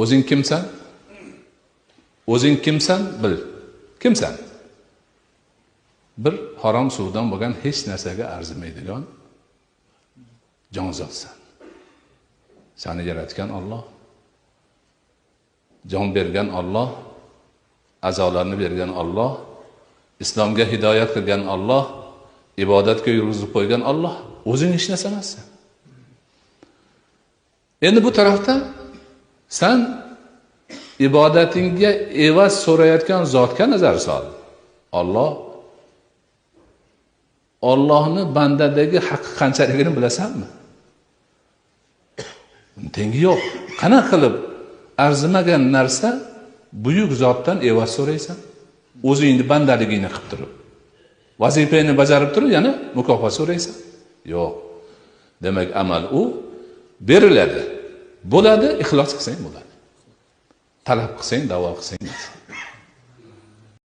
O'zing kimsan? O'zing kimsan bil. Kimsan? Bir harom suvdan bo'lgan hech narsaga arzimaydigan jonzotsan. Seni yaratgan Alloh, jon bergan Alloh, a'zolarni bergan Alloh, islomga hidoyat qilgan Alloh, ibodatga yurg'izib qo'ygan Alloh. O'zing hech narsa emassan. Endi bu tarafda san ibodatingga evaz so'rayotgan zotga nazar sol. Alloh, Allohni bandadagi haqqi qanchaligini bilasanmi? Tengi yo'q. Qanaqa qilib arzimagan narsa buyuk zotdan evaz so'raysan? O'zingni bandaligingni qilib turib, vazifangni bajarib turib yana mukofot so'raysan? Yo'q. Demak, amal u beriladi. Bo'ladi, ixlos qilsang bo'ladi. Talab qilsang, da'vo qilsang.